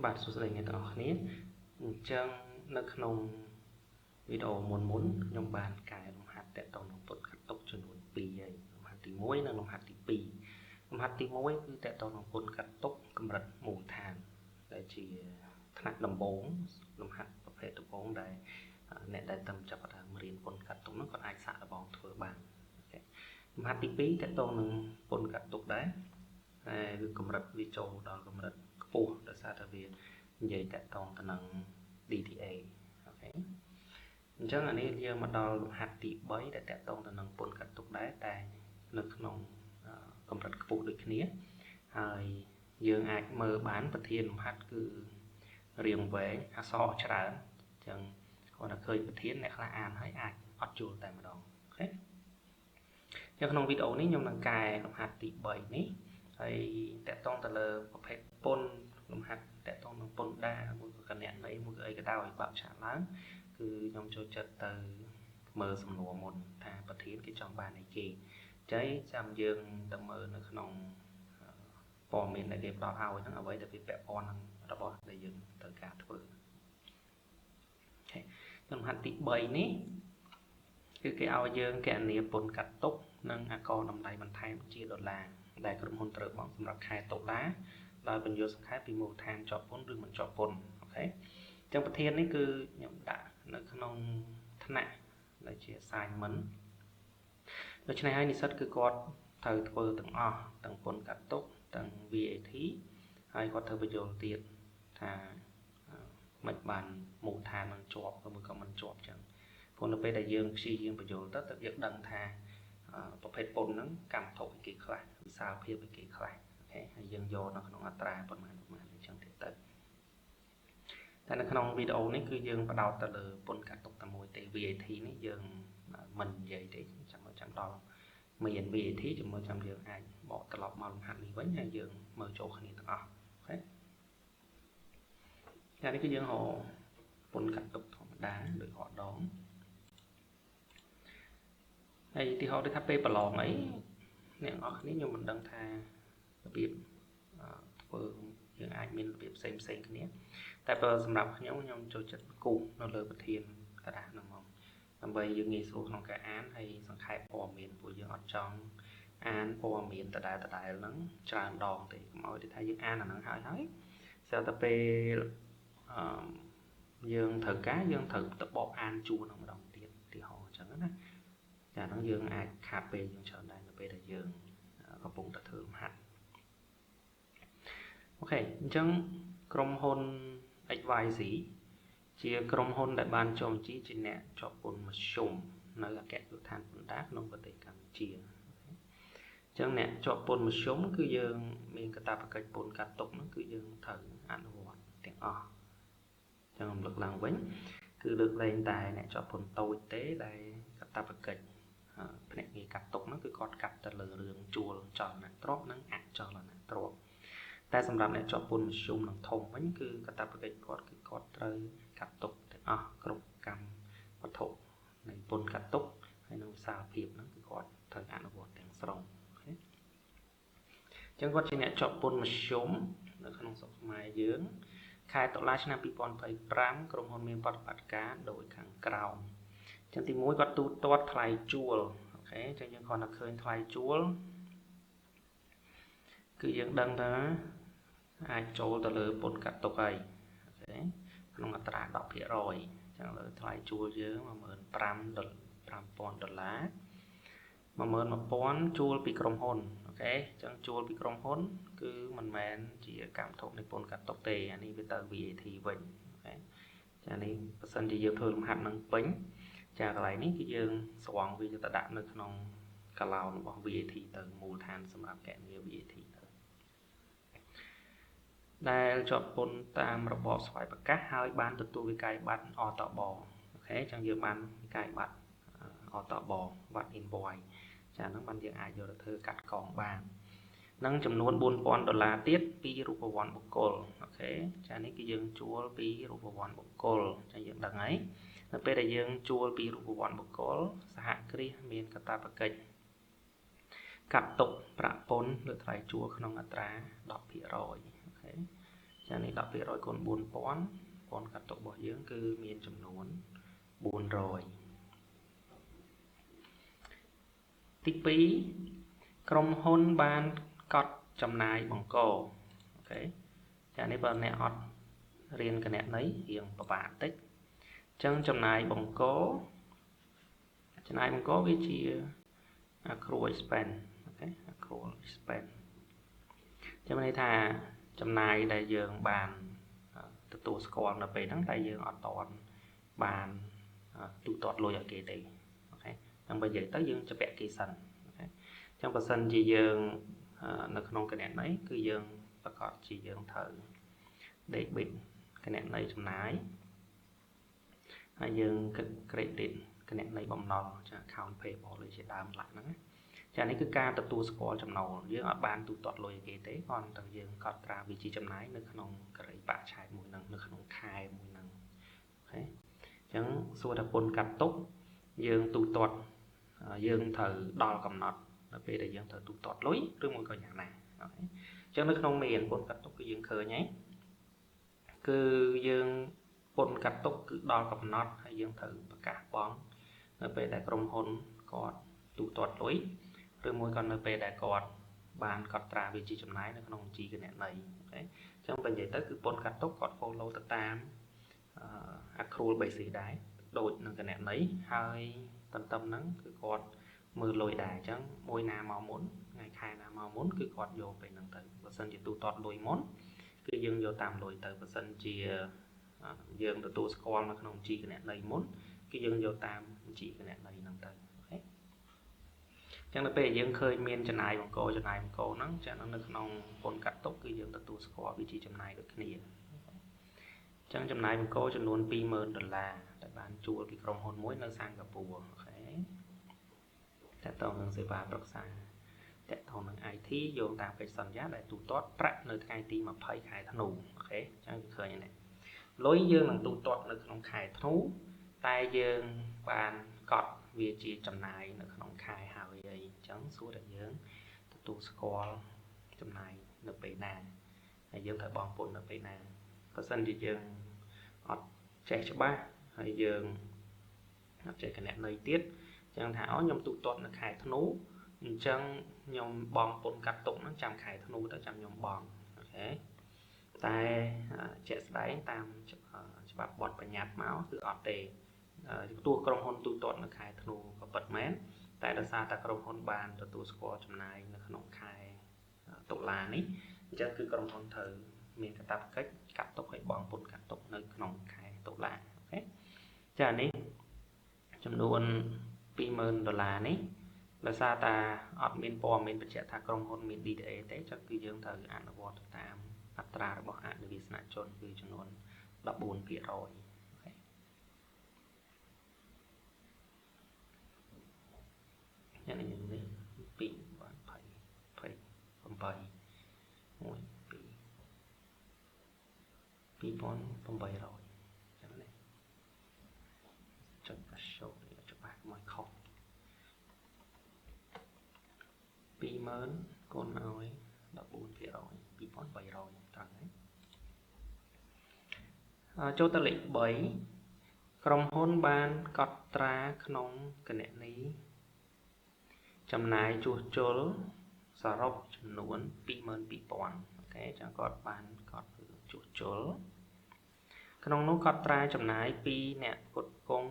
បាទសួស្តីអ្នកទាំងអស់គ្នាអញ្ចឹងនៅក្នុងវីដេអូមុនមុនខ្ញុំបានកែលំហាត់តកតងនឹងពុតកាត់ទុកចំនួន2ហើយលំហាត់ទី1និងលំហាត់ទី2លំហាត់ទី1គឺតកតងនឹងពុតកាត់ទុកកម្រិតមូលដ្ឋានដែលជាថ្នាក់ដំបូងលំហាត់ប្រភេទដំបូងដែលអ្នកដែលតំចាប់ផ្ដើមរៀនពុនកាត់ទុកនោះគាត់អាចសាកល្បងធ្វើបានលំហាត់ទី2តកតងនឹងពុនកាត់ទុកដែរតែវាកម្រិតវាចូលដល់កម្រិតខ្ពស់ដោយសារតែវានិយាយតាក់ទងទៅនឹង DTA អូខេអញ្ចឹងអានេះយើងមកដល់លំហាត់ទី3ដែលតាក់ទងទៅនឹងពន្ធកាត់ទុកដែរតែនៅក្នុងកម្រិតខ្ពស់ដូចគ្នាហើយយើងអាចមើលបានប្រធានលំហាត់គឺរៀងវែងអក្សរច្រើនអញ្ចឹងគាត់តែឃើញប្រធានអ្នកខ្លះអានហើយអាចអត់យល់តែម្ដងអូខេអញ្ចឹងក្នុងវីដេអូនេះខ្ញុំនឹងកែលំហាត់ទី3នេះហើយតាក់ទងទៅលើប្រភេទពន្ធលំហាត់តាក់ទងនឹងពន្ធដារមួយក៏គណនេយ្យមួយក៏អីក៏ដោយបើកឆាកឡើងគឺខ្ញុំចូលចិត្តទៅមើលសំណួរមុនថាប្រធានគេចង់បានអីគេចឹងចាំយើងទៅមើលនៅក្នុងព័ត៌មានដែលគេផ្ដល់ឲ្យហ្នឹងអ្វីដែលវាពាក់ព័ន្ធនឹងរបស់ដែលយើងត្រូវការធ្វើអូខេលំហាត់ទី3នេះគឺគេឲ្យយើងគណនាពន្ធកាត់ទុកនិងអាករតម្លៃបន្ថែមជាដុល្លារដែលក្រុមហ៊ុនត្រូវបង់សម្រាប់ខែតុលាដោយបញ្យល់សង្ខេបពីមូលដ្ឋានជាប់ពន្ធឬមិនជាប់ពន្ធអូខេអញ្ចឹងប្រធាននេះគឺខ្ញុំដាក់នៅក្នុងថ្នាក់ដែលជា assignment ដូច្នេះហើយនិស្សិតគឺគាត់ត្រូវធ្វើទាំងអស់ទាំងពន្ធកាត់ទុកទាំង VAT ហើយគាត់ត្រូវបញ្យល់ទៀតថាមិនបានមូលដ្ឋាននឹងជាប់ឬមួយក៏មិនជាប់អញ្ចឹងព្រោះនៅពេលដែលយើងព្យាយាមបញ្យល់ទៅទើបយើងដឹងថាប្រភេទពន្ធហ្នឹងកម្មវត្ថុអីគេខ្លះវិសាលភាពអីគេខ្លះអូខេហើយយើងយកនៅក្នុងអត្រាប៉ុន្មានប៉ុន្មានអញ្ចឹងទៀតទៅតែនៅក្នុងវីដេអូនេះគឺយើងផ្ដោតទៅលើពន្ធកាត់ទុកតែមួយទេ VAT នេះយើងមិននិយាយទេចាំមើលចាំដល់មាន VAT ចាំមើលចាំយើងអាចបកត្រឡប់មកលំហាត់នេះវិញហើយយើងមើលចូលគ្នាទាំងអស់អូខេចានេះគឺយើងរកពន្ធកាត់ទុកធម្មតាដោយរកដងហើយឧទាហរណ៍ដូចថាពេលប្រឡងអីអ្នកនរគ្នាខ្ញុំមិនដឹងថារបៀបធ្វើយើងអាចមានរបៀបផ្សេងផ្សេងគ្នាតែបើសម្រាប់ខ្ញុំខ្ញុំចូលចិត្តគូសនៅលើប្រធានក្រដាសហ្នឹងហ្មងដើម្បីយើងងាយស្រួលក្នុងការអានហើយសង្ខេបព័ត៌មានព្រោះយើងអត់ចង់អានព័ត៌មានដដែលដដែលហ្នឹងច្រើនដងទេកុំឲ្យទៅថាយើងអានអាហ្នឹងហើយហើយស្រាប់តែពេលអឺយើងត្រូវការយើងត្រូវទៅបកអានជួរហ្នឹងម្ដងទៀតឧទាហរណ៍អញ្ចឹងណាចាហ្នឹងយើងអាចខាតពេលយើងច្រើនដែរនៅពេលដែលយើងកំពុងតែធ្វើលំហាត់អូខេអញ្ចឹងក្រុមហ៊ុន XYZ ជាក្រុមហ៊ុនដែលបានចុះបញ្ជីជាអ្នកជាប់ពន្ធមធ្យមនៅអគ្គនាយកដ្ឋានពន្ធដារក្នុងប្រទេសកម្ពុជាអញ្ចឹងអ្នកជាប់ពន្ធមធ្យមគឺយើងមានកាតព្វកិច្ចពន្ធកាត់ទុកហ្នឹងគឺយើងត្រូវអនុវត្តទាំងអស់អញ្ចឹងរំលឹកឡើងវិញគឺលើកលែងតែអ្នកជាប់ពន្ធតូចទេដែលកាតព្វកិច្ចភ្នាក់ងារកាត់ទុកហ្នឹងគឺគាត់កាត់ទៅលើរឿងជួលចលនៈទ្រព្យនិងអចលនៈទ្រព្យតែសម្រាប់អ្នកជាប់ពន្ធមធ្យមនិងធំវិញគឺកាតព្វកិច្ចគាត់គឺគាត់ត្រូវកាត់ទុកទាំងអស់គ្រប់កម្មវត្ថុនៃពន្ធកាត់ទុកហើយនឹងវិសាលភាពហ្នឹងគឺគាត់ត្រូវអនុវត្តទាំងស្រុងអូខេអញ្ចឹងគាត់ជាអ្នកជាប់ពន្ធមធ្យមនៅក្នុងស្រុកខ្មែរយើងខែតុលាឆ្នាំ2025ក្រុមហ៊ុនមានប្រតិបត្តិការដោយខាងក្រោមអញ្ចឹងទី1គាត់ទូទាត់ថ្លៃជួលអូខេអញ្ចឹងយើងគ្រាន់តែឃើញថ្លៃជួលគឺយើងដឹងថាអាចចូលទៅលើពន្ធកាត់ទុកហើយអូខេក្នុងអត្រា10%អញ្ចឹងលើថ្លៃជួលយើង15000ដុល្លារ11000ជួលពីក្រុមហ៊ុនអូខេអញ្ចឹងជួលពីក្រុមហ៊ុនគឺមិនមែនជាកម្មវត្ថុនៃពន្ធកាត់ទុកទេអានេះវាទៅ VAT វិញអូខេចានេះបើសិនជាយើងធ្វើលំហាត់នឹងពេញចាកន្លែងនេះគឺយើងស្រង់វាទៅដាក់នៅក្នុងកឡោនរបស់ VAT ទៅមូលដ្ឋានសម្រាប់គណនា VAT ទៅដែលជាប់ពន្ធតាមរបបស្វ័យប្រកាសហើយបានទទួលវិក័យប័ត្រអតបអូខេអញ្ចឹងយើងបានវិក័យប័ត្រអតបវត្ត invoice ចាហ្នឹងបានយើងអាចយកទៅធ្វើកាត់កងបាននឹងចំនួន4000ដុល្លារទៀតពីរូបវ័ន្តបុគ្គលអូខេចានេះគឺយើងជួលពីរូបវ័ន្តបុគ្គលចាយើងដឹងហើយនៅពេលដែលយើងជួលពីរូបវ័ន្តបុគ្គលសហគ្រាសមានកាតព្វកិច្ចកាត់ទុកប្រាក់ពន្ធលើថ្លៃជួលក្នុងអត្រា10%អូខេ ចានេះ10%គុណ4000ពន្ធកាត់ទុករបស់យើងគឺមានចំនួន400ទី2ក្រុមហ៊ុនបានកត់ចំណាយបង្កអូខេចានេះបើអ្នកអត់រៀនគណនេយ្យរៀងពិបាកតិចអញ្ចឹងចំណាយបង្កចំណាយបង្កវាជា accrual expense អូខេ accrual expense ចាំន័យថាចំណាយដែលយើងបានទទួលស្គាល់នៅពេលហ្នឹងតែយើងអត់តន់បានទូទាត់លុយឲ្យគេទេអូខេដើម្បីនិយាយទៅយើងជពាក់គេសិនអូខេអញ្ចឹងបើសិនជាយើងនៅក្នុងគណនេយ្យគឺយើងប្រកាសជាយើងត្រូវ debit គណនេយ្យចំណាយហើយយើងគិត credit គណនេយ្យបំណុលចា account payable ជាដើមឡាក់ហ្នឹងណាចានេះគឺការទទួលស្គាល់ចំណូលយើងអត់បានទូទាត់លុយគេទេគ្រាន់តែយើងកត់ត្រាវាជាចំណាយនៅក្នុងករិបៈឆែកមួយហ្នឹងនៅក្នុងខែមួយហ្នឹងអូខេអញ្ចឹងសួរថាពន្ធកាត់ទុកយើងទូទាត់យើងត្រូវដល់កំណត់នៅពេលដែលយើងត្រូវទូទាត់លុយឬមួយក៏យ៉ាងណាអូខេអញ្ចឹងនៅក្នុងមេរៀនពន្ធកាត់ទុកគឺយើងឃើញហើយគឺយើងពន្ធកាត់ទុកគឺដល់កំណត់ហើយយើងត្រូវប្រកាសបង់នៅពេលដែលក្រុមហ៊ុនគាត់ទូទាត់លុយឬមួយក៏នៅពេលដែលគាត់បានកត់ត្រាវាជាចំណាយនៅក្នុងបញ្ជីគណនេយ្យអូខេអញ្ចឹងបើនិយាយទៅគឺពន្ធកាត់ទុកគាត់ follow ទៅតាម accrual basis ដែរដូចនឹងគណនេយ្យហើយទន្ទឹមហ្នឹងគឺគាត់មើលលុយដែរអញ្ចឹងមួយណាមកមុនថ្ងៃខែណាមកមុនគឺគាត់យកពេលហ្នឹងទៅបើសិនជាទូទាត់លុយមុនគឺយើងយកតាមលុយទៅបើសិនជាយើងទទួលស្គាល់នៅក្នុងបញ្ជីគណនេយ្យមុនគឺយើងយកតាមបញ្ជីគណនេយ្យហ្នឹងទៅអូខេចឹងដល់ពេលយើងឃើញមានចំណាយបង្កចំណាយបង្កហ្នឹងចឹងនៅក្នុងពន្ធកាត់ទុកគឺយើងទទួលស្គាល់វាជាចំណាយដូចគ្នាចឹងចំណាយបង្កចំនួន20000ដុល្លារដែលបានជួលពីក្រុមហ៊ុនមួយនៅសិង្ហបុរីអូខេតើតើនឹងសេវាប្រឹក្សាតើតើនឹង IT យោងតាមកិច្ចសន្យាដែលទូទាត់ប្រាក់នៅថ្ងៃទី20ខែធ្នូអូខេចឹងគឺឃើញនេះលុយយើងនឹងទូទាត់នៅក្នុងខែធ្នូតែយើងបានកត់វាជាចំណាយនៅក្នុងខែហើយអីអញ្ចឹងសួរតែយើងទទួលស្គាល់ចំណាយនៅពេលណាហើយយើងត្រូវបង់ពន្ធនៅពេលណាបើសិនជាយើងអត់ចេះច្បាស់ហើយយើងអត់ចេះគណនេយ្យទៀតអញ្ចឹងថាអូខ្ញុំទូទាត់នៅខែធ្នូអញ្ចឹងខ្ញុំបង់ពន្ធកាត់ទុកហ្នឹងចាំខែធ្នូទៅចាំខ្ញុំបង់អូខេតែជាក់ស្ដែងតាមច្បាប់បទបញ្ញត្តិមកគឺអត់ទេទោះក្រុមហ៊ុនទូទាត់នៅខែធ្នូក៏ពិតមែនតែដោយសារតែក្រុមហ៊ុនបានទទួលស្គាល់ចំណាយនៅក្នុងខែតុលានេះអញ្ចឹងគឺក្រុមហ៊ុនត្រូវមានកាតព្វកិច្ចកាត់ទុកឲ្យបង់ពន្ធកាត់ទុកនៅក្នុងខែតុលាអូខេចានេះចំនួន20000ដុល្លារនេះដោយសារតែអត់មានព័ត៌មានបញ្ជាក់ថាក្រុមហ៊ុនមាន DTA ទេចឹងគឺយើងត្រូវអនុវត្តទៅតាមអត្រារបស់អនុវាសនជនគឺចំនួន14%អូខេយ៉ាងនេះនេះ2 20 28 1 2 2800ចឹងនេះចុច show នេះច្បាស់មកខុស20000គុណឲ្យ14% 2300ត្រូវហើយចូលទៅលេខ3ក្រុមហ៊ុនបានកត់ត្រាក្នុងគណនីចំណាយជួសជុលសរុបចំនួន22000អូខេចឹងគាត់បានកត់ជួសជុលក្នុងនោះកត់ត្រាចំណាយពីអ្នកផ្គត់ផ្គង់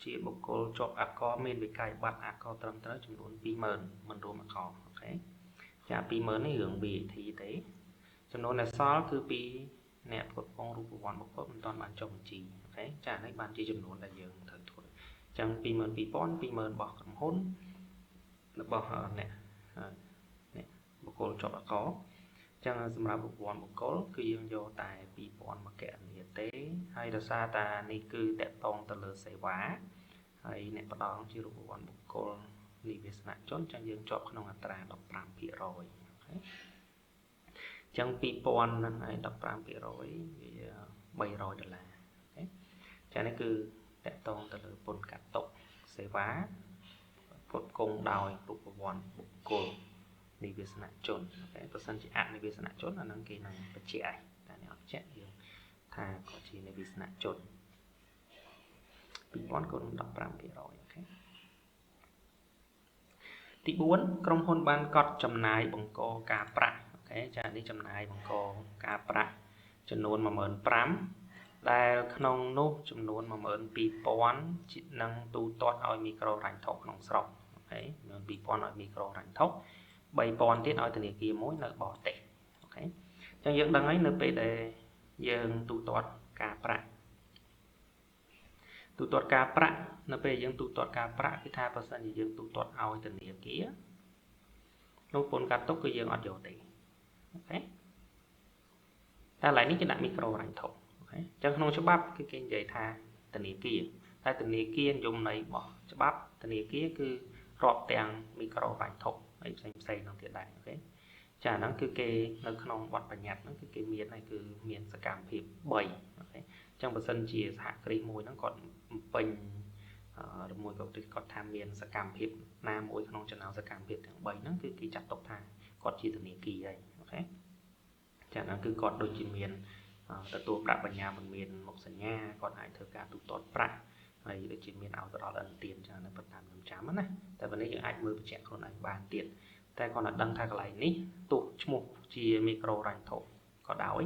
ជាបុគ្គលជាប់អាករមានវិក័យប័ត្រអាករត្រឹមត្រូវចំនួន20000មិនរួមអាករអូខេចា20000នេះរឿង VAT ទេចំនួនដែលសល់គឺពីអ្នកផ្គត់ផ្គង់រូបវន្តបុគ្គលមិនទាន់បានចុះបញ្ជីអូខេចានេះបានជាចំនួនដែលយើងត្រូវធ្វើអញ្ចឹង22000 20000របស់ក្រុមហ៊ុនរបស់អ្នកបុគ្គលជាប់អាករអញ្ចឹងសម្រាប់រូបវន្តបុគ្គលគឺយើងយកតែ2000មកកណនីទេហើយដោយសារតានេះគឺតកតងទៅលើសេវាហើយអ្នកផ្ដល់ជារូបវន្តបុគ្គលនិវេសនជនចឹងយើងជាប់ក្នុងអត្រា15%អូខេចឹង2000ហ្នឹងហើយ15%វា300ដុល្លារអូខេចានេះគឺតកតងទៅលើពន្ធកាត់ទុកសេវាផ្គត់ផ្គង់ដោយរូបវន្តបុគ្គលនិវេសនជនអូខេបើសិនជាអនិវេសនជនអាហ្នឹងគេនឹងបញ្ជាក់ឯងតែ នេះអត់ជាក់យើងថាគាត់ជានិវេសនជន2000គុណ15%អូខេទី4ក្រុមហ៊ុនបានកត់ចំណាយបង្កការប្រាក់អូខេចានេះចំណាយបង្កការប្រាក់ចំនួន15000ដែលក្នុងនោះចំនួន12000នឹងទូទាត់ឲ្យមីក្រូហិរញ្ញវត្ថុក្នុងស្រុកអូខេ12000ឲ្យមីក្រូហិរញ្ញវត្ថុ3000ទៀតឲ្យធនាគារមួយនៅបរទេសអូខេអញ្ចឹងយើងដឹងហើយនៅពេលដែលយើងទូទាត់ការប្រាក់ទូទាត់ការប្រាក់នៅពេលយើងទូទាត់ការប្រាក់គឺថាបើសិនជាយើងទូទាត់ឲ្យធនាគារនោះពន្ធកាត់ទុកគឺយើងអត់យកទេអូខេតែឥឡូវនេះគេដាក់មីក្រូហិរញ្ញវត្ថុអូខេអញ្ចឹងក្នុងច្បាប់គឺគេនិយាយថាធនាគារតែធនាគារនិយមន័យរបស់ច្បាប់ធនាគារគឺរាប់ទាំងមីក្រូហិរញ្ញវត្ថុអីផ្សេងផ្សេងនោះទៀតដែរអូខេចាហ្នឹងគឺគេនៅក្នុងបទបញ្ញត្តិហ្នឹងគឺគេមានហើយគឺមានសកម្មភាព3អូខេអញ្ចឹងបើសិនជាសហគ្រាសមួយហ្នឹងគាត់ពេញឬមួយក៏គាត់ថាមានសកម្មភាពណាមួយក្នុងចំណោមសកម្មភាពទាំង3ហ្នឹងគឺគេចាត់ទុកថាគាត់ជាធនាគារហើយអូខេចាហ្នឹងគឺគាត់ដូចជាមានទទួលប្រាក់បញ្ញើមិនមានមុខសញ្ញាគាត់អាចធ្វើការទូទាត់ប្រាក់ហើយដូចជាមានឲ្យទៅដល់ឥណទានចានៅប៉ុន្តែខ្ញុំចាំណាតែបើនេះយើងអាចមើលបញ្ជាក់ខ្លួនឯងបានទៀតតែគាត់តែដឹងថាកន្លែងនេះទោះឈ្មោះជាមីក្រូហិរញ្ញវត្ថុក៏ដោយ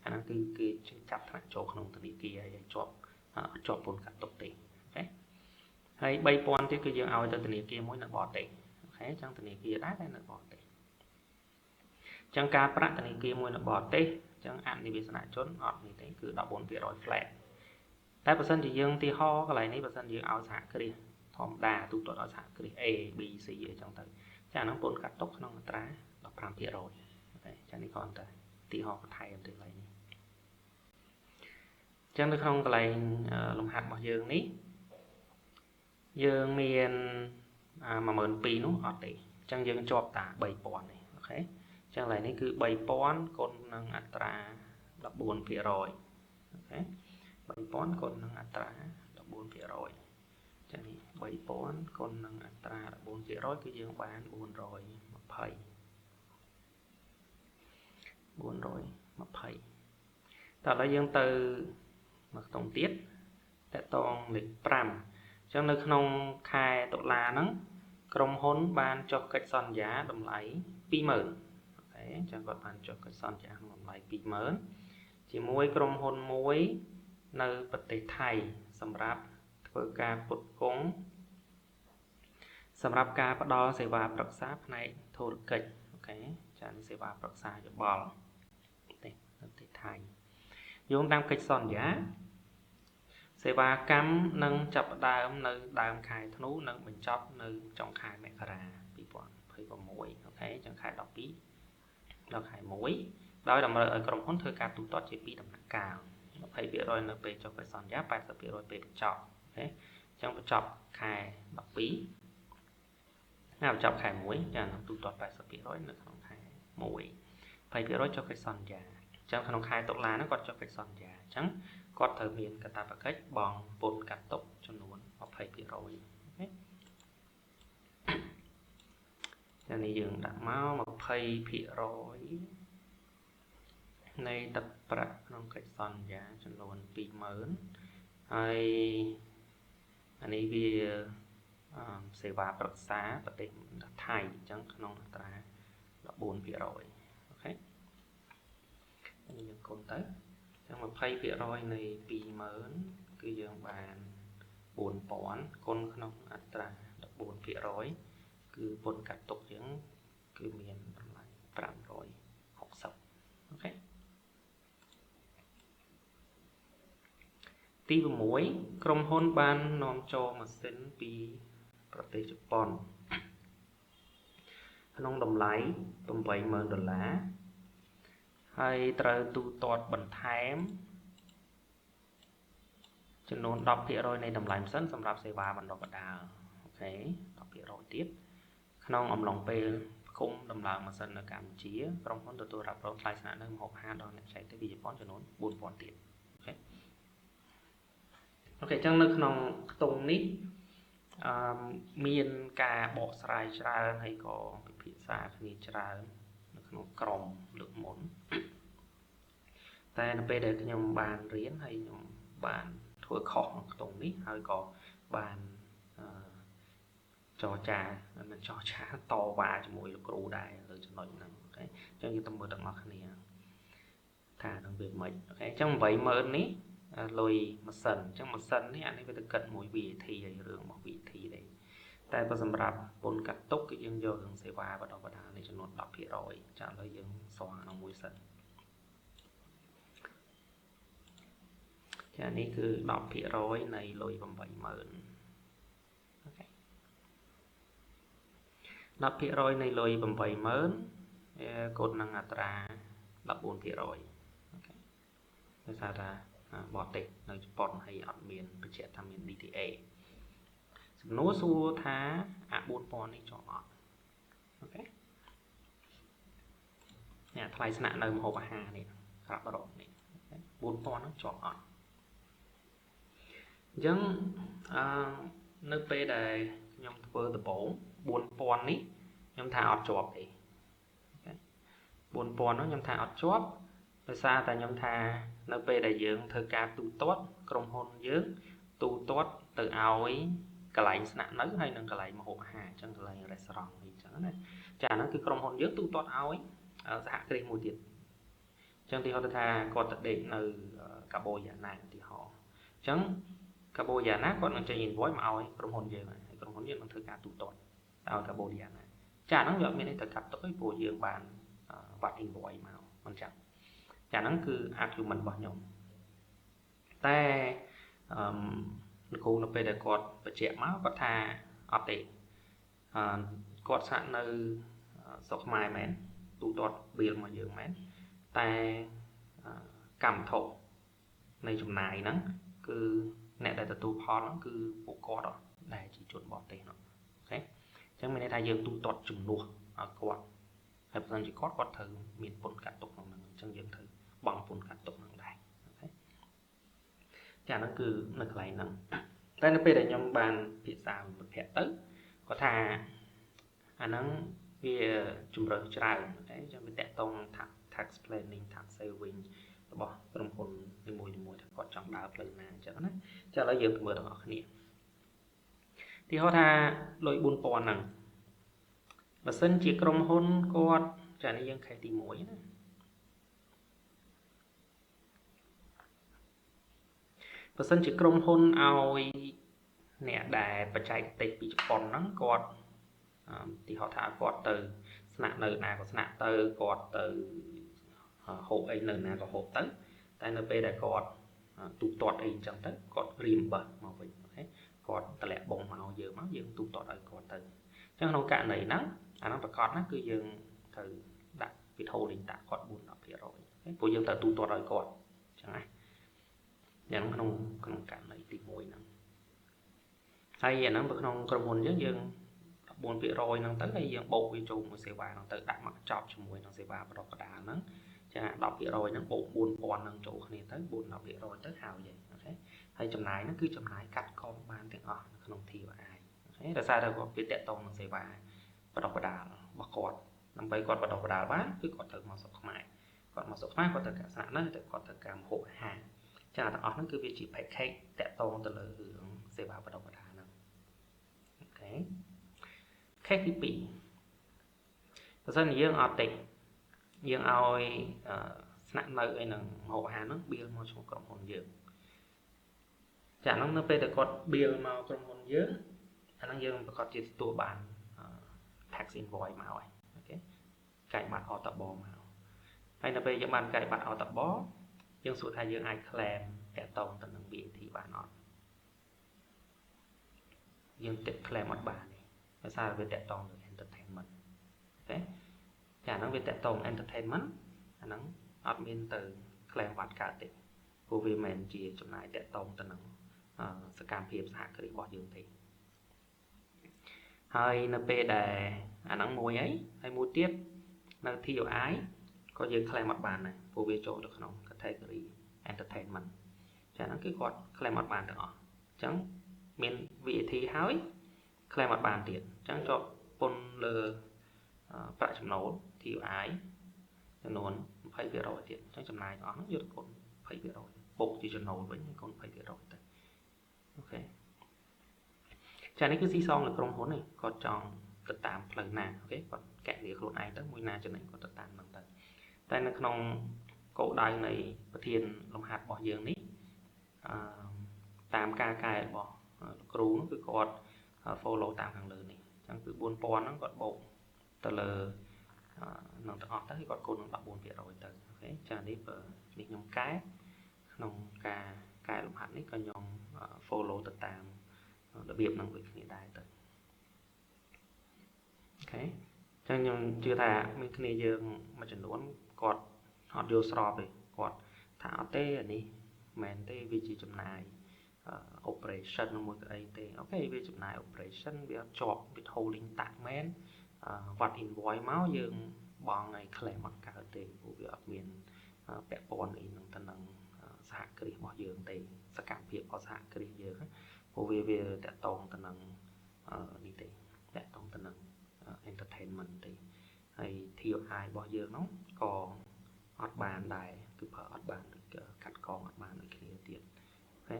អាហ្នឹងគឺគេចាប់ថ្នាក់ចូលក្នុងធនាគារហើយជាប់ពន្ធកាត់ទុកទេអូខេហើយ3000ទៀតគឺយើងឲ្យទៅធនាគារមួយនៅបរទេសអូខេអញ្ចឹងធនាគារដែរតែនៅបរទេសអញ្ចឹងការប្រាក់ធនាគារមួយនៅបរទេសអញ្ចឹងអនិវេសនជនអត់នេះទេគឺ14% flat តែបើសិនជាយើងទីហោកន្លែងនេះបើសិនយើងឲ្យសហគ្រាសធម្មតាទូទាត់ឲ្យសហគ្រាស A B C អីចឹងទៅចាអាហ្នឹងពន្ធកាត់ទុកក្នុងអត្រា15%អូខេចានេះគ្រាន់តែទីហោបន្ថែមទៅកន្លែងនេះអញ្ចឹងនៅក្នុងកន្លែងលំហាត់របស់យើងនេះយើងមាន12000នោះអត់ទេអញ្ចឹងយើងជាប់តា3000នេះអូខេអញ្ចឹងកន្លែងនេះគឺ3000គុណនឹងអត្រា14%អូខេ3000គុណនឹងអត្រា14%ចឹងនេះ3000គុណនឹងអត្រា14%គឺយើងបាន420 420តើឥឡូវយើងទៅមកខ្ទង់ទៀតតកតងលេខ5អញ្ចឹងនៅក្នុងខែតុលាហ្នឹងក្រុមហ៊ុនបានចុះកិច្ចសន្យាតម្លៃ20000អូខេអញ្ចឹងគាត់បានចុះកិច្ចសន្យាក្នុងតម្លៃ20000ជាមួយក្រុមហ៊ុនមួយនៅប្រទេសថៃសម្រាប់ធ្វើការផ្គត់ផ្គង់សម្រាប់ការផ្ដល់សេវាប្រឹក្សាផ្នែកធុរកិច្ចអូខេចានេះសេវាប្រឹក្សាយោបល់ទេនៅប្រទេសថៃយោងតាមកិច្ចសន្យាសេវាកម្មនឹងចាប់ផ្ដើមនៅដើមខែធ្នូនិងបញ្ចប់នៅចុងខែមករា2026អូខេចឹងខែ12ដល់ខែ1ដោយតម្រូវឲ្យក្រុមហ៊ុនធ្វើការទូទាត់ជា2ដំណាក់កាល20%នៅពេលចុះកិច្ចសន្យា80%ពេលបញ្ចប់អូខេអញ្ចឹងបញ្ចប់ខែ12ហើយបញ្ចប់ខែ1ចានឹងទូទាត់80%នៅក្នុងខែ1 20%ចុះកិច្ចសន្យាអញ្ចឹងក្នុងខែតុលាហ្នឹងគាត់ចុះកិច្ចសន្យាអញ្ចឹងគាត់ត្រូវមានកាតព្វកិច្ចបង់ពន្ធកាត់ទុកចំនួន20%អូខេចានេះយើងដាក់មក20%នៃទឹកប្រាក់ក្នុងកិច្ចសន្យាចំនួន20000ហើយអានេះវាសេវាប្រឹក្សាប្រទេសថៃអញ្ចឹងក្នុងអត្រា14%អូខេនេះយើងគុណទៅអញ្ចឹង20%នៃ20000គឺយើងបាន4000គុណក្នុងអត្រា14%គឺពន្ធកាត់ទុកយើងគឺមានតម្លៃ560អូខេទី6ក្រុមហ៊ុនបាននាំចូលម៉ាស៊ីនពីប្រទេសជប៉ុនក្នុងតម្លៃ80000ដុល្លារហើយត្រូវទូទាត់បន្ថែមចំនួន10%នៃតម្លៃម៉ាស៊ីនសម្រាប់សេវាបណ្ដុះបណ្ដាលអូខេ10%ទៀតក្នុងអំឡុងពេលផ្គុំដំឡើងម៉ាស៊ីននៅកម្ពុជាក្រុមហ៊ុនទទួលរ៉ាប់រងថ្លៃស្នាក់នៅម្ហូបអាហារដល់អ្នកចែកទៅពីជប៉ុនចំនួន4000ទៀតអូខេអញ្ចឹងនៅក្នុងខ្ទង់នេះមានការបកស្រាយច្រើនហើយក៏ពិភាក្សាគ្នាច្រើននៅក្នុងក្រុមលើកមុន តែនៅពេលដែលខ្ញុំបានរៀនហើយខ្ញុំបានធ្វើខុសក្នុងខ្ទង់នេះហើយក៏បានចរចាមិនចរចាតវ៉ាជាមួយលោកគ្រូដែរលើចំណុចហ្នឹង។ OK អញ្ចឹងយើងទៅមើលទាំងអស់គ្នាថានឹងវាមិន OK អញ្ចឹង80000នេះលុយម៉ាស៊ីនអញ្ចឹងម៉ាស៊ីននេះអានេះវាទៅគិតមួយ VAT ហើយរឿងរបស់ VAT ទេតែបើសម្រាប់ពន្ធកាត់ទុកគឺយើងយករឿងសេវាបណ្ដុះបណ្ដាលនេះចំនួន10%ចាឥឡូវយើងសងក្នុងមួយសិនចានេះគឺ10%នៃលុយ80000។ OK 10%នៃលុយ80000គុណនឹងអត្រា14%។ OK ដោយសារថាបរទេសនៅជប៉ុនហើយអត់មានបញ្ជាក់ថាមាន DTA សំណួរសួរថាអា4000នេះជាប់អត់? OK អ្នកថ្លៃស្នាក់នៅម្ហូបអាហារនេះក្រាប់រកនេះ4000ហ្នឹងជាប់អត់?អញ្ចឹងអឺនៅពេលដែលខ្ញុំធ្វើដំបូង4000នេះខ្ញុំថាអត់ជាប់ទេ។ 4000ហ្នឹងខ្ញុំថាអត់ជាប់ដោយសារតែខ្ញុំថានៅពេលដែលយើងធ្វើការទូទាត់ក្រុមហ៊ុនយើងទូទាត់ទៅឲ្យកន្លែងស្នាក់នៅហើយនិងកន្លែងម្ហូបអាហារអញ្ចឹងកន្លែង restaurant អីចឹងណាចាហ្នឹងគឺក្រុមហ៊ុនយើងទូទាត់ឲ្យសហគ្រាសមួយទៀតអញ្ចឹងទីហោថាគាត់ទៅដេកនៅកាបូយ៉ាណាឧទាហរណ៍អញ្ចឹងកាបូយ៉ាណាគាត់នឹងចេញ invoice មកឲ្យក្រុមហ៊ុនយើងហើយក្រុមហ៊ុនយើងនឹងធ្វើការទូទាត់ឲ្យកាបូយ៉ាណាចាហ្នឹងវាអត់មានអីទៅកាត់ទុកទេព្រោះយើងបានបាត់ invoice មកមិនចឹងចាហ្នឹងគឺ argument របស់ខ្ញុំតែអឺលោកគ្រូនៅពេលដែលគាត់បញ្ជាក់មកគាត់ថាអត់ទេអឺគាត់ស្នាក់នៅស្រុកខ្មែរមែនទូទាត់ bill មកយើងមែនតែកម្មវត្ថុនៃចំណាយហ្នឹងគឺអ្នកដែលទទួលផលហ្នឹងគឺពួកគាត់ដែលជាជនបរទេសនោះ។ OK អញ្ចឹងមានន័យថាយើងទូទាត់ជំនួសឲ្យគាត់ហើយបើមិនជាគាត់គាត់ត្រូវមានពន្ធកាត់ទុកក្នុងហ្នឹងអញ្ចឹងយើងត្រូវបង់ពន្ធកាត់ទុកហ្នឹងដែរ។ OK ចាហ្នឹងគឺនៅកន្លែងហ្នឹងតែនៅពេលដែលខ្ញុំបានពិភាក្សាមិត្តភ័ក្តិទៅគាត់ថាអាហ្នឹងវាជំរើសច្រើន OK ចាំវាតាក់ទង tax planning tax saving របស់ក្រុមហ៊ុននីមួយៗថាគាត់ចង់ដើរផ្លូវណាអញ្ចឹងណាចាឥឡូវយើងទៅមើលទាំងអស់គ្នាទីហោថាលុយ4000ហ្នឹងបើសិនជាក្រុមហ៊ុនគាត់ចានេះយើង case ទី1ណាបើសិនជាក្រុមហ៊ុនឲ្យអ្នកដែលបច្ចេកទេសពីជប៉ុនហ្នឹងគាត់ទីហោថាគាត់ទៅស្នាក់នៅណាក៏ស្នាក់ទៅគាត់ទៅហូបអីនៅណាក៏ហូបទៅតែនៅពេលដែលគាត់ទូទាត់អីអញ្ចឹងទៅគាត់ reimburse មកវិញ។ OK គាត់តម្លាក់បងមកយើងមកយើងទូទាត់ឲ្យគាត់ទៅអញ្ចឹងក្នុងករណីហ្នឹងអាហ្នឹងប្រកាសណាគឺយើងត្រូវដាក់ withholding ដាក់គាត់4 10%ព្រោះយើងត្រូវទូទាត់ឲ្យគាត់អញ្ចឹងណាយ៉ាងក្នុងក្នុងករណីទី1ហ្នឹងហើយអាហ្នឹងបើក្នុងក្រុមហ៊ុនយើងយើង14%ហ្នឹងទៅហើយយើងបូកវាចូលមួយសេវាហ្នឹងទៅដាក់មកចប់ជាមួយនឹងសេវាបណ្ដុះបណ្ដាលហ្នឹងចា10%ហ្នឹងបូក4000ហ្នឹងចូលគ្នាទៅ4 10%ទៅហើយ។ OK ហើយចំណាយហ្នឹងគឺចំណាយកាត់កងបានទាំងអស់នៅក្នុង TOI។ OK ដោយសារតែគាត់វាតាក់ទងនឹងសេវាបណ្ដុះបណ្ដាលរបស់គាត់ដើម្បីគាត់បណ្ដុះបណ្ដាលបានគឺគាត់ត្រូវមកស្រុកខ្មែរគាត់មកស្រុកខ្មែរគាត់ត្រូវការស្នាក់នៅតែគាត់ត្រូវការម្ហូបអាហារចាទាំងអស់ហ្នឹងគឺវាជា package តាក់ទងទៅលើរឿងសេវាបណ្ដុះបណ្ដាលហ្នឹង។ OK case ទី2បើសិនជាយើងអត់ទេយើងឲ្យស្នាក់នៅអីហ្នឹងម្ហូបអាហារហ្នឹង bill មកឈ្មោះក្រុមហ៊ុនយើងចាហ្នឹងនៅពេលដែលគាត់ bill មកក្រុមហ៊ុនយើងអាហ្នឹងយើងប្រកាសជាទទួលបាន tax invoice មកហើយ។ OK កាយប័ត្រអតបមកហើយនៅពេលយើងបានកាយប័ត្រអតបយើងសួរថាយើងអាច claim តាក់ទងទៅនឹង VAT បានអត់?យើងតិ claim អត់បានទេដោយសារវាតាក់ទងនឹង entertainment។ OK ចាហ្នឹងវាតាក់ទង entertainment អាហ្នឹងអត់មានទៅ claim បាត់កើតទេព្រោះវាមិនមែនជាចំណាយតាក់ទងទៅនឹងសកម្មភាពសហគ្រាសរបស់យើងទេហើយនៅពេលដែលអាហ្នឹងមួយហើយហើយមួយទៀតនៅ TOI ក៏យើង claim អត់បានដែរព្រោះវាចូលទៅក្នុង category entertainment ចាហ្នឹងគឺគាត់ claim អត់បានទាំងអស់អញ្ចឹងមាន VAT ហើយ claim អត់បានទៀតអញ្ចឹងជាប់ពន្ធលើប្រាក់ចំណូល TOI ចំនួន20%ទៀតអញ្ចឹងចំណាយទាំងអស់ហ្នឹងយកទៅគុណ20%បូកជាចំណូលវិញគុណ20%ទៅ OK ចានេះគឺស៊ីសងលើក្រុមហ៊ុននេះគាត់ចង់ទៅតាមផ្លូវណា OK គាត់កណនីខ្លួនឯងទៅមួយណាចំណេញគាត់ទៅតាមហ្នឹងទៅតែនៅក្នុងគោលដៅនៃប្រធានលំហាត់របស់យើងនេះអឺតាមការកែរបស់លោកគ្រូនោះគឺគាត់ follow តាមខាងលើនេះអញ្ចឹងគឺ4000ហ្នឹងគាត់បូកទៅលើនឹងទាំងអស់ទៅគាត់គុណនឹង14%ទៅ OK ចានេះបើនេះខ្ញុំកែក្នុងការកែលំហាត់នេះក៏ខ្ញុំ follow ទៅតាមរបៀបនឹងដូចគ្នាដែរទៅ OK អញ្ចឹងខ្ញុំជឿថាមានគ្នាយើងមួយចំនួនគាត់អត់យល់ស្របទេគាត់ថាអត់ទេអានេះមិនមែនទេវាជាចំណាយ operation នឹងមួយក៏អីទេ OK វាចំណាយ operation វាអត់ជាប់ withholding tax មែនវត្ត invoice មកយើងបង់ឲ្យ claim អត់កើតទេព្រោះវាអត់មានពាក់ព័ន្ធអីនឹងទៅនឹងសហគ្រាសរបស់យើងទេសកម្មភាពរបស់សហគ្រាសយើងព្រោះវាតាក់ទងទៅនឹងនេះទេតាក់ទងទៅនឹង entertainment ទេហើយ TOI របស់យើងនោះក៏អត់បានដែរគឺប្រើអត់បានដូចកាត់កងអត់បានដូចគ្នាទៀត OK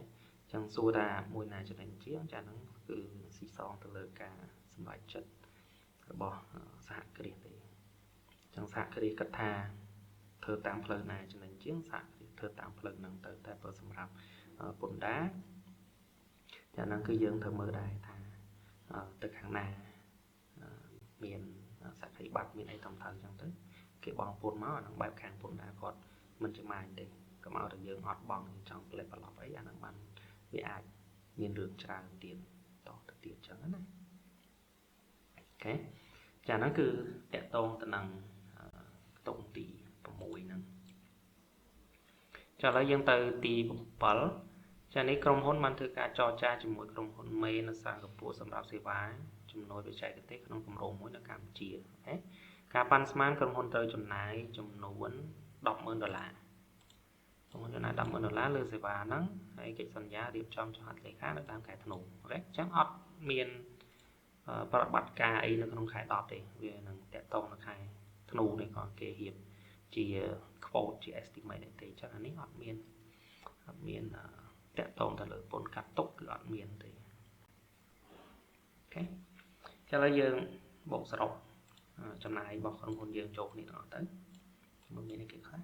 ចឹងសួរថាមួយណាចំណេញជាងចាហ្នឹងគឺស៊ីសងទៅលើការសម្រេចចិត្តរបស់សហគ្រាសទេចឹងសហគ្រាសគិតថាធ្វើតាមផ្លូវណាចំណេញជាងសហគ្រាសធ្វើតាមផ្លូវហ្នឹងទៅតែបើសម្រាប់ពន្ធដារចាហ្នឹងគឺយើងត្រូវមើលដែរថាទៅខាងណាមានសក្ខីប័ត្រមានអីត្រឹមត្រូវចឹងទៅគេបង់ពន្ធមកអាហ្នឹងបែបខាងពន្ធដារគាត់មិនច្មាញទេកុំឲ្យតែយើងអត់បង់យើងចង់ផ្លេចប្រឡប់អីអាហ្នឹងបានវាអាចមានរឿងច្រើនទៀតតទៅទៀតចឹងណា OK ចាហ្នឹងគឺតកតងទៅនឹងខ្ទង់ទី6ហ្នឹងចាឥឡូវយើងទៅទី7ចានេះក្រុមហ៊ុនបានធ្វើការចរចាជាមួយក្រុមហ៊ុនមេនៅសិង្ហបុរីសម្រាប់សេវាជំនួយបច្ចេកទេសក្នុងគម្រោងមួយនៅកម្ពុជា OK ការប៉ាន់ស្មានក្រុមហ៊ុនត្រូវចំណាយចំនួន$100,000ក្រុមហ៊ុនចំណាយ$100,000លើសេវាហ្នឹងហើយកិច្ចសន្យារៀបចំចុះហត្ថលេខានៅដើមខែធ្នូ OK អញ្ចឹងអត់មានប្រតិបត្តិការអីនៅក្នុងខែ10ទេវានឹងតាក់ទងនៅខែធ្នូនេះក៏គេរៀបជា quote ជា estimate ទេអញ្ចឹងអានេះអត់មានតាក់ទងទៅលើពន្ធកាត់ទុកគឺអត់មានទេ OK ឥឡូវយើងបូកសរុបចំណាយរបស់ក្រុមហ៊ុនយើងចូលគ្នាទាំងអស់ទៅមើលមានអីគេខ្លះ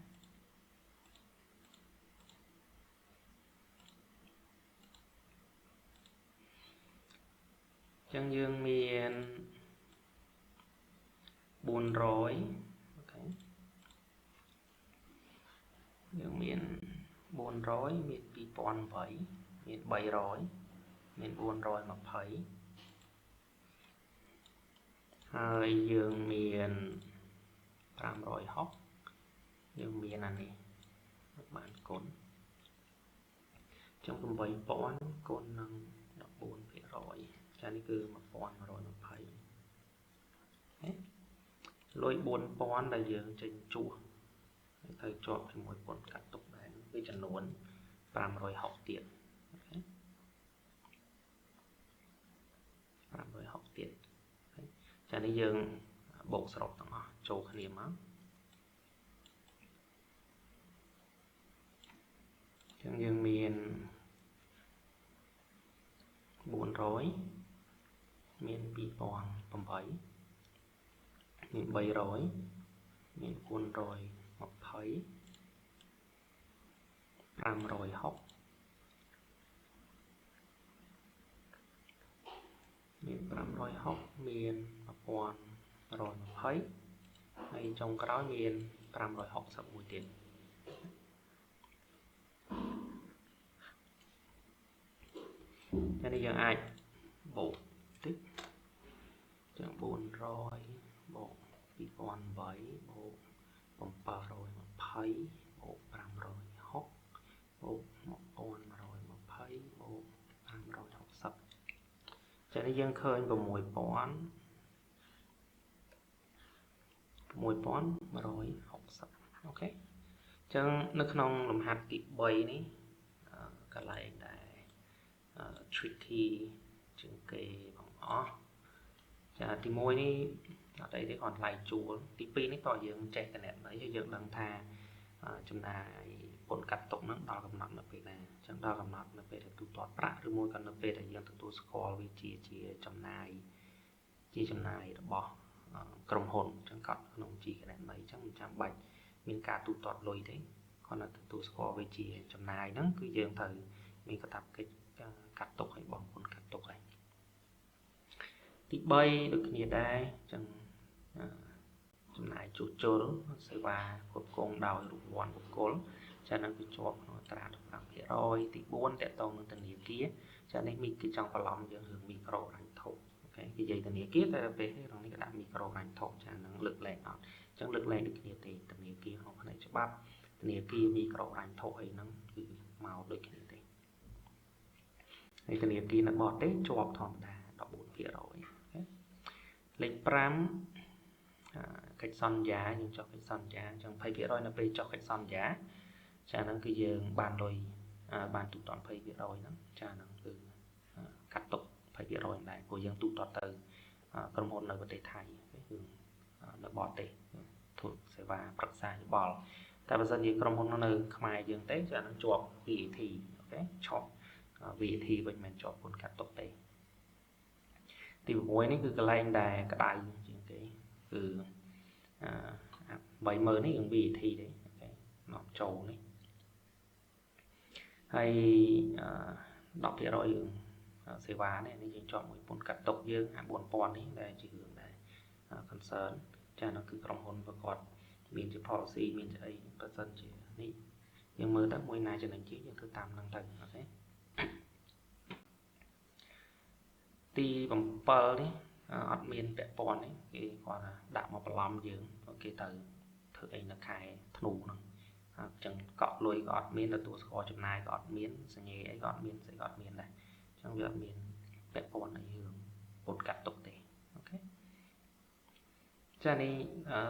ចឹងយើងមាន400 OK យើងមាន400មាន2008មាន300មាន420ហើយយើងមាន560យើងមានអានេះបានគុណចឹង8000គុណនឹង14%ចានេះគឺ1120ហេលុយ4000ដែលយើងចេញជួសត្រូវជាប់ជាមួយពន្ធកាត់ទុកដែរគឺចំនួន560ទៀត OK 560ទៀតចានេះយើងបូកសរុបទាំងអស់ចូលគ្នាមកចឹងយើងមាន400មាន2008មាន300មាន420 560មាន560មាន1120ហើយចុងក្រោយមាន561ទៀតចានេះយើងអាចបូកតិចចឹង400បូក2008បូក720បូក560បូក1120បូក560ចានេះយើងឃើញ6160 OK ចឹងនៅក្នុងលំហាត់ទី3នេះកន្លែងដែល tricky ជាងគេបងអស់ចាទី1នេះ អត់អីទេគ្រាន់ថ្លៃជួលទី2នេះតើយើងចេះគណនេយ្យយើងដឹងថាចំណាយពន្ធកាត់ទុកហ្នឹងដល់កំណត់នៅពេលណាអញ្ចឹងដល់កំណត់នៅពេលដែលទូទាត់ប្រាក់ឬមួយក៏នៅពេលដែលយើងទទួលស្គាល់វាជាចំណាយជាចំណាយរបស់ក្រុមហ៊ុនអញ្ចឹងកត់ក្នុងជាគណនេយ្យអញ្ចឹងមិនចាំបាច់មានការទូទាត់លុយទេគ្រាន់តែទទួលស្គាល់វាជាចំណាយហ្នឹងគឺយើងត្រូវមានកាតព្វកិច្ចកាត់ទុកឲ្យបងពន្ធកាត់ទុកហើយទី3ដូចគ្នាដែរអញ្ចឹងចំណាយជួសជុលសេវាគ្រប់គ្រងដោយរូបវន្តបុគ្គលចានឹងគឺជាប់ក្នុងអត្រា15%ទី4តកតងនឹងធនាគារចានេះមីគេចង់បន្លំយើងរឿងមីក្រូហិរញ្ញវត្ថុអូខេគេនិយាយធនាគារតែពេលនេះក្នុងនេះគេដាក់មីក្រូហិរញ្ញវត្ថុចានឹងលើកលែងអត់អញ្ចឹងលើកលែងដូចគ្នាទេធនាគារក្នុងផ្នែកច្បាប់ធនាគារមីក្រូហិរញ្ញវត្ថុអីហ្នឹងគឺមកដូចគ្នាទេហើយធនាគារនៅបរទេសជាប់ធម្មតា14%អូខេលេខ5កិច្ចសន្យាយើងចុះកិច្ចសន្យាអញ្ចឹង20%នៅពេលចុះកិច្ចសន្យាចាហ្នឹងគឺយើងបានលុយបានទូទាត់20%ហ្នឹងចាហ្នឹងគឺកាត់ទុក20%ដែរព្រោះយើងទូទាត់ទៅក្រុមហ៊ុននៅប្រទេសថៃគឺនៅបរទេសធ្វើសេវាប្រឹក្សាយោបល់តែបើសិនជាក្រុមហ៊ុននៅខ្មែរយើងទេចាហ្នឹងជាប់ VAT អូខេឈប់ VAT វិញមិនជាប់ពន្ធកាត់ទុកទេទី6នេះគឺកន្លែងដែលក្តៅជាងគេគឺ80000នេះរឿង VAT ទេអូខេនាំចូលនេះហើយ10%រឿងសេវានេះនេះយើងជាប់មួយពន្ធកាត់ទុកយើងអា4000នេះដែលជារឿងដែល concern ចានោះគឺក្រុមហ៊ុនប្រកបមានជា policy មានជាអីបើសិនជានេះយើងមើលទៅមួយណាចំណេញជាងយើងធ្វើតាមហ្នឹងទៅអូខេទី7នេះអត់មានពាក់ព័ន្ធទេគេគាត់ថាដាក់មកបន្លំយើងគេទៅធ្វើអីនៅខែធ្នូហ្នឹងអញ្ចឹងកក់លុយក៏អត់មានទទួលស្គាល់ចំណាយក៏អត់មានសញ្ញាអីក៏អត់មានស្អីក៏អត់មានដែរអញ្ចឹងវាអត់មានពាក់ព័ន្ធអីរឿងពន្ធកាត់ទុកទេអូខេចានេះ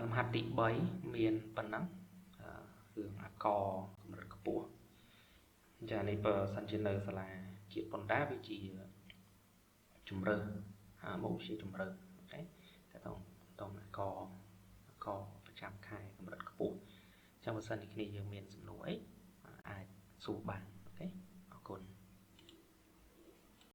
លំហាត់ទី3មានប៉ុណ្ណឹងរឿងអាករកម្រិតខ្ពស់ចានេះបើសិនជានៅសាលាជាតិពន្ធដារវាជាជំរើសមុខវិជ្ជាជំរើសអូខេតែតងអាករប្រចាំខែកម្រិតខ្ពស់អញ្ចឹងបើសិនជាគ្នាយើងមានសំណួរអីអាចសួរបាន